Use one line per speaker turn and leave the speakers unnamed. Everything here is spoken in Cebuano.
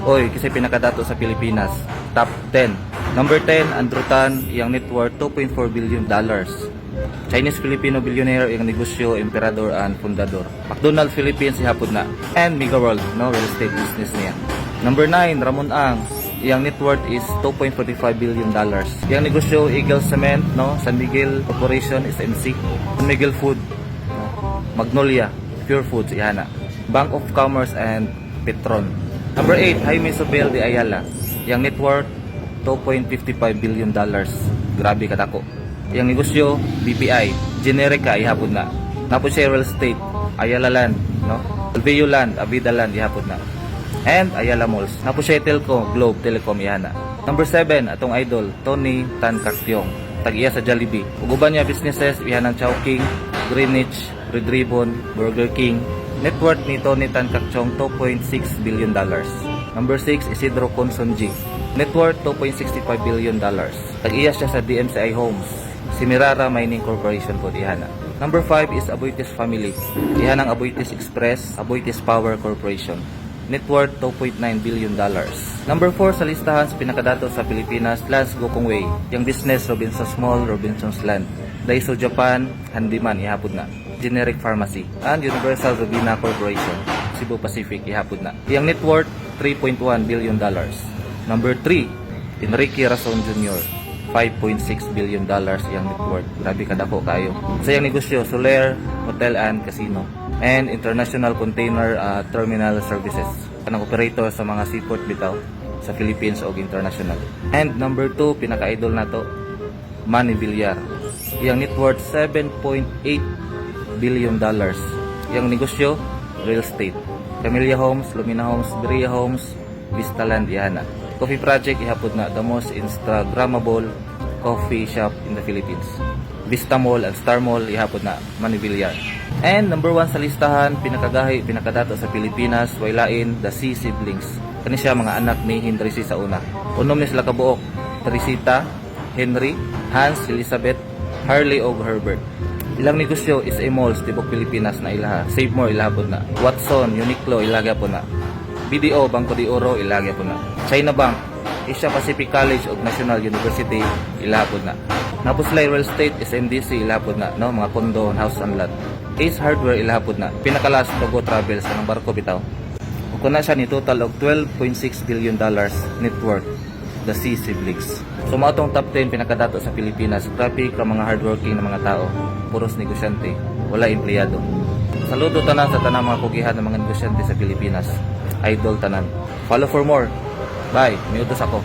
Oy, kasi pinakadato sa Pilipinas. Top 10. Number 10, Andrew Tan, iyang net worth $2.4 billion. Chinese-Filipino billionaire, iyang negosyo, emperador and fundador. McDonald Philippines, ihapon na. And Megaworld, no, real estate business niya. Number 9, Ramon Ang, iyang net worth is $2.45 billion. Iyang negosyo, Eagle Cement, no, San Miguel Corporation, SMC, San Miguel Food, no, Magnolia, Pure Foods, ihana. Bank of Commerce and Petron. Number 8, Jaime Zobel de Ayala. Iyang net worth $2.55 billion. Grabe kadako. Iyang negosyo, BPI, Generika, ihapon na. Napod siya real estate, Ayala Land, no? Alveo Land, Avida Land, ihapon na. And Ayala Malls. Napod siya Telco, Globe Telecom, ihana. Number 7, atong idol, Tony Tan Caktiong. Tag-iya sa Jollibee. Ug uban niya businesses, ihanang Chowking, Greenwich, Red Ribbon, Burger King. Net worth ni Tony Tan Caktiong, $2.6 billion. Number 6, Isidro Conson G. Net worth $2.65 billion. Tag-iya siya sa DMCI Homes. Semirara Mining Corporation po ihana. Number 5 is Aboitiz Family. Ihanang Aboitiz Express, Aboitiz Power Corporation. Net worth $2.9 billion. Number 4 sa listahan sa pinakadato sa Pilipinas, Lance Gokongwei. Iyang business, Robinson's Mall, Robinson's Land. Daiso Japan, Handyman, ihapon na. Generic Pharmacy, and Universal Robina Corporation, Cebu Pacific, ihapon na. Iyang net worth, $3.1 billion. Number 3, Enrique Razon Jr. $5.6 billion iyang net worth. Grabe kadako kayo. Sa iyang negosyo, Solaire Hotel and Casino and International Container Terminal Services. Kanang operator sa mga seaport bitaw sa Philippines o international. And number 2, pinaka-idol nato, Manny Villar. Iyang net worth, $7.8 billion. Iyang negosyo, real estate. Camilla Homes, Lumina Homes, Berea Homes, Vista Land, ihana. Coffee Project, ihapon na, the most Instagrammable coffee shop in the Philippines. Vista Mall and Star Mall, ihapon na, Manny Villar. And number 1 sa listahan, pinakagahi, pinakadato sa Pilipinas, waylain, the Sy Siblings. Kani siya mga anak ni Henry Sy sa una. Unom ni sila kabuok: Teresita, Henry, Hans, Elizabeth, Harley og Herbert. Ilang negosyo is a malls tibok Pilipinas na ilaha. Save More ilahapon na. Watson, Uniqlo ilaha po na. BDO, Banco de Oro ilaha po na. China Bank, Asia Pacific College ug National University ilahapon na. Napos sila real estate, SMDC ilahapon na, no, mga condo, house and lot. Ace Hardware ilahapon na. Pinaka-last, Togo Travels anang barko bitaw. Ug kuna siya ni total og $12.6 billion net worth, the Sy Siblings. So mao tong top 10 pinakadato sa Pilipinas. Grabe ka mga hardworking na mga tao. Puros negosyante, wala empleyado. Saludo tanan sa tanang mga kugihan ng mga negosyante sa Pilipinas. Idol tanan. Follow for more. Bye. Miutos ako.